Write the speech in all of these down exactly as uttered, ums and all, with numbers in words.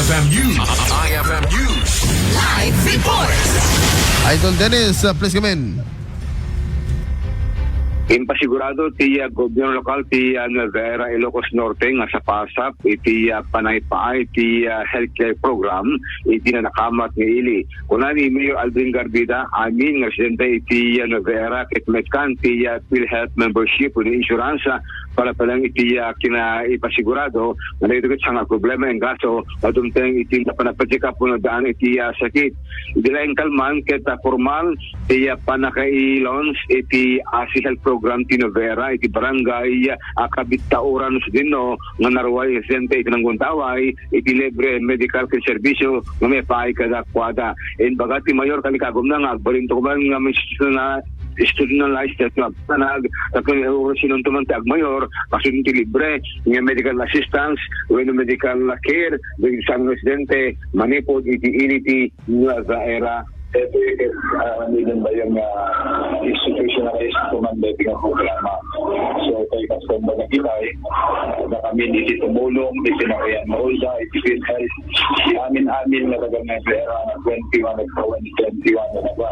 F M News. I F M News. Live report. Idol Dennis, uh, please come in. Impasigurado ti, uh, gobyerno lokal ti, uh, Nueva Era, Ilocos Norte nga sapasap iti, uh, panangpaay ti, uh, healthcare program iti nanakamat nga ili. Kuna ni Mayor Alvin Garbida, amin nga residente iti, uh, Nueva Era ket met kan ti, uh, PhilHealth membership wenno insurance, uh, para pa lang iti, ah, kinaipasigurado nga dagitoy ket saan nga problema nga gasto, madumteng iti napanapacheck up wenno addaan iti, ah, sakit. Idi laeng kalman ket, ah, formal ti, ah, pannaka-i-launch iti ASI Health Program ti Nueva Era iti barangay, ah, Kabittauran, Sudinno, nga naruay residente iti nangguntaway iti libre medical care serbisyo nga maipaay kadakuada. Imbaga ti mayor, kalikagumna nga agbalinto man nga institutional, institutionalized that nga panag, tapno nga oras sinunto man ti agmayor, kasunod ti libre nga medical assistance, wenno medical care, dagiti saan nga residente, manipud iti ili ti Nueva Era. Iti, ah, ano din ba yung, ah, institutionalized ko man dati nga programa? So, kay kas kumbaga kita, eh, na kami dito tumulong, dito na kaya maulda, iti PhilHealth, amin-amin nga taga Nueva Era nga twenty-one, nagkawan twenty-one na nagwa.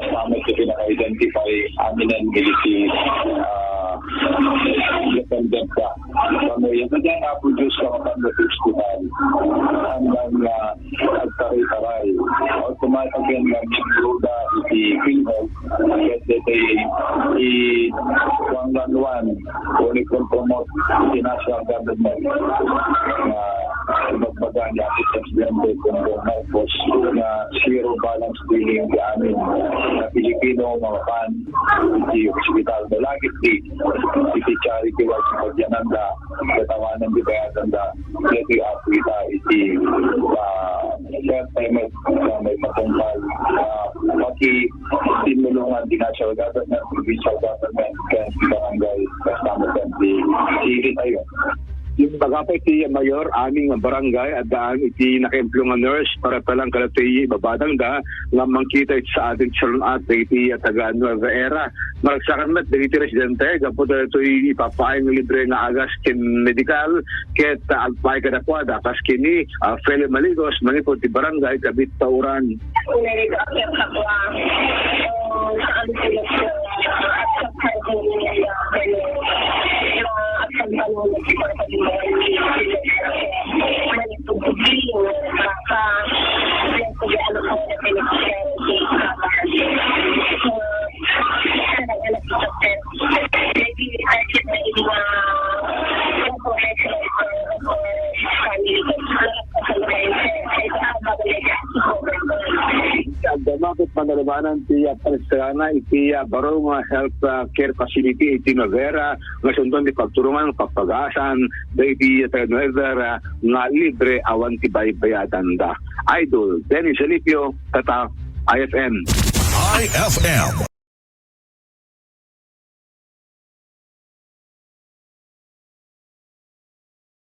Sama sa pinaka-identify, amin ang militi, ah, dependent ka. Kami, yung kanya nga produce ka mapan sa hospital. Hanggang, ah, agtaray-taray. Automatic yan nga, miyembro da iti PhilHealth. Kasi ito yung i-, one one one, o ni promote the national government. Ah, Ibagbaga ni Ate Presidente Bongbong Marcos nga zero balance billing ti amin nga Pilipino nga mapan iti hospital. No lagip ti iti charity work ti pagyananda, katawanan ti bayadanda, daytoy apo ita iti, ah, first time nga may matungpal, ah, pati tinulungan ti national government, provincial government, ken barangay, kasama ken ti city tayo. Imbaga pay ti mayor, amin nga barangay, addaan iti nakaemplo nga nurse para pa lang kadatoy ibabadangda nga mangkita iti saan ti salun-at dagiti taga Nueva Era. Maragsakan met dagiti residente gapu daytoy ipapaay nga libre nga agas ken medikal ket agpaay kadakuada kas ken ni, ah, Feli Maligos, manipud ti barangay Kabittauran. Agdama ket panalubanan ti, ah, panagsarana iti, ah, baro nga health, ah, care facility iti Nueva Era, nga sundon ti pagturongan, pagpagaasan, dagiti taga Nueva Era nga libre awan ti baybayadanda. Idol Dennis Alipio, Tatak, I F M. I F M.